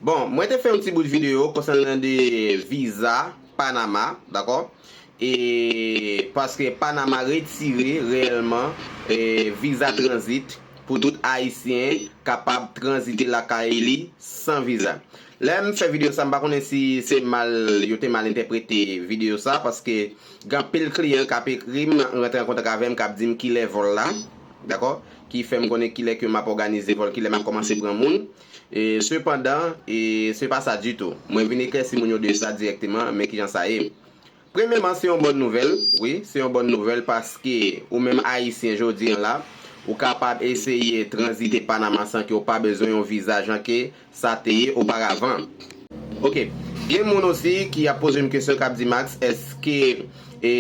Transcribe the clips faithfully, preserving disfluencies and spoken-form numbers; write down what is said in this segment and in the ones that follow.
Bon, mwen te fè yon ti bout videyo konsènan de viza Panama, dakò? E paske Panama retire reyèlman e viza tranzit pou tout Ayisyen kapab tranzite lakay li san viza. Lè m fè videyo sa, m pa konnen si se mal, yo te mal entèprete videyo sa, paske gen anpil kliyan k ap ekri m, rantre an kontak avè m, k ap di m kilè vòl la, dakò? Ki fè m konnen kilè ke m ap òganize vòl, kilè m ap kòmanse pran moun. E sepandan, e se pa sa ditou. Mwen vin eklèsi moun yo de sa dirèkteman, men kijan sa ye. Premyèman, se yon bòn nouvèl, wi, se yon bòn nouvèl paske ou menm Ayisyen jodi an la, ou kapab eseye tranzite Panama san ke w pa bezwen yon viza jan ke sa te ye oparavan. Ok, gen moun osi ki ap poze m kesyon, k ap di, Max, èske e,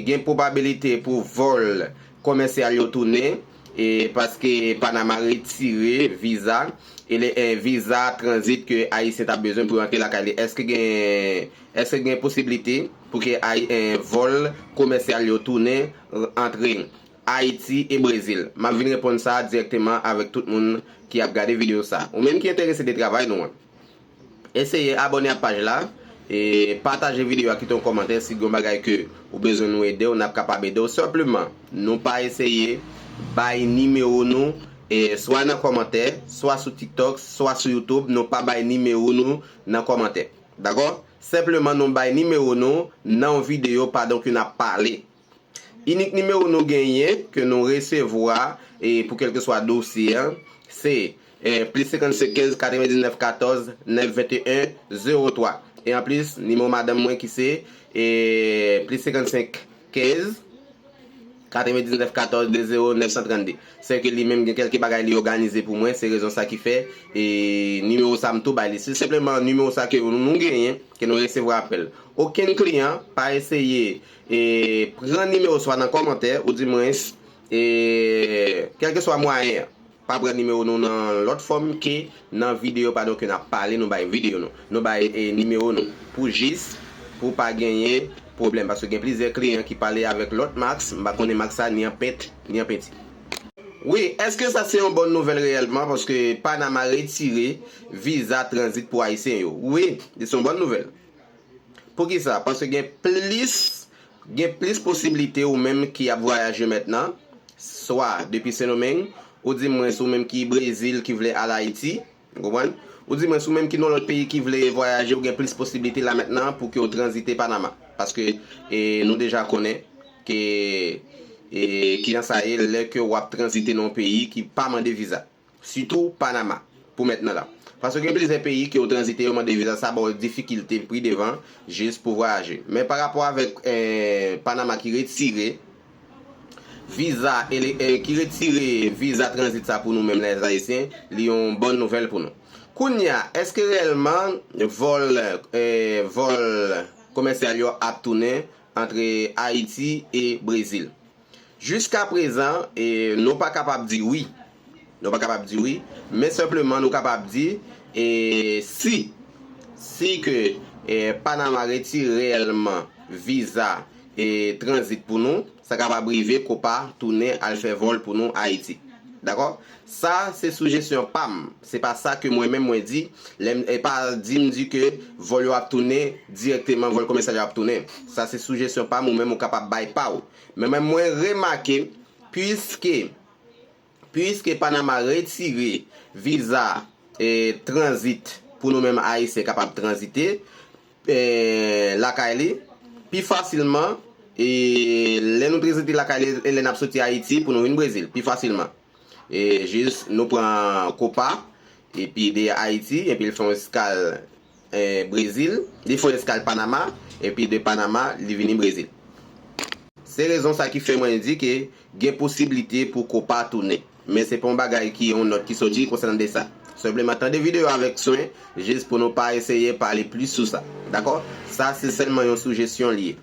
gen pwobabilite pou vòl komèsyal yo tounen, e paske Panama retire viza, e le, e, viza tranzit ke Ayisyen t ap bezwen pou yo antre lakay li. Èske gen, èske gen posiblite pou ke Ay-, e, vòl komèsyal yo tounen, e, antre Ayiti e Brezil? M ap vin reponn sa dirèkteman avèk tout moun ki ap gade videyo sa. Ou menm ki enterese de travay nou an, eseye abòne ak paj la, e pataje videyo a, kite yon kòmantè si gen yon bagay ke ou bezwen nou ede w, n ap kapab ede w. Senpleman, nou pa eseye bay nimewo nou, e swa nan kòmantè, swa sou TikTok, swa sou YouTube, nou pa bay nimewo nou nan kòmantè. Dakò? Senpleman, nou bay nimewo nou nan yon videyo pandan ke n ap pale. Inik nimewo nou genyen, ke nou resevwa, e pou kèlkeswa dosye an, se, e, plis senkannsenk kenz katrevendiznèf katòz nèf venteyen zewo twa. E anplis, nimewo madanm mwen ki se, e, plis senkannsenk kenz katrevendiznèf katòz de zewo nèf san trannde. Se ke li menm gen kèlke bagay li òganize pou mwen, se rezon sa ki fè, e, nimewo sa m tou bay li. Se senpleman nimewo sa ke nou genyen, ke nou resevwa apèl. Okenn kliyan pa eseye e pran nimewo swa nan kòmantè, oudimwens, e kèlkeswa mwayen an, pa pran nimewo nou nan lòt fòm ke nan videyo pandan ke n ap pale, nou bay videyo nou, nou bay, e, nimewo nou, pou jis, pou pa genyen pwoblèm, paske gen plizyè kliyan ki pale avèk lòt Max, m pa konnen Max sa ni an pent, ni an penti. Wi, èske sa se yon bòn nouvèl reyèlman? Paske Panama retire viza tranzit pou Ayisyen yo. Wi, se yon bòn nouvèl. Poukisa? Paske gen plis, gen plis posiblite ou menm ki ap vwayaje mentnan, swa depi Sendomeng, oudimwens ou menm ki Brezil ki vle al Ayiti, ou konprann? Oudimwens ou menm ki nan lòt peyi ki vle vwayaje, ou gen plis posiblite la mentnan pou ke w tranzite Panama. Paske, e, nou deja konnen ke, e, kijan sa ye lè ke w ap tranzite nan yon peyi ki pa mande viza. Sitou Panama, pou mentnan la. Paske gen plizyè peyi ke w tranzite, yo mande viza, sa ba w difikilte pi devan, jis pou vwayaje. Men pa rapò avèk, eh, Panama ki retire viza, ele-, eh, ki retire viza tranzit sa pou nou menm, lèzayisyen, li yon bòn nouvèl pou nou. Kounye a, èske reyèlman vòl, eh, vòl komèsyal yo ap tounen antre Ayiti e Brezil? Jiskaprezan, e, nou pa kapab di wi. Nou pa kapab di wi, men senpleman nou kapab di, e, si, si ke, e, Panama retire reyèlman viza, e, tranzit pou nou, sa kapab rive Copa tounen al fè vòl pou nou Ayiti. Dakò? Sa se sijesyon pa m. Se pa sa ke mwen menm mwen di. Lè m, e pa di m di ke vòl yo ap tounen dirèkteman, vòl komèsyal yo ap tounen. Sa se sijesyon pa m, ou menm ou kapab bay pa w. Men mwen, mwen remake, piske, piske Panama retire viza, e, tranzit pou nou menm Ayisyen kapab tranzite, e, lakay li, pi fasilman, e, lè nou tranzite lakay li, e lè n ap soti Ayiti pou nou vin Brezil, pi fasilman. E, jis nou pran Copa, epi de Ayiti, epi l fè yon eskal, e, Brezil, li fè yon eskal Panama, epi de Panama, li vini Brezil. Se rezon sa ki fè mwen di ke gen posiblite pou Copa tounen. Men se pa yon bagay ki yon nòt ki soti konsènan de sa. Senpleman tande videyo avèk swen, jis pou nou pa eseye pale plis sou sa. Dakò? Sa se sèlman yon sijesyon li ye.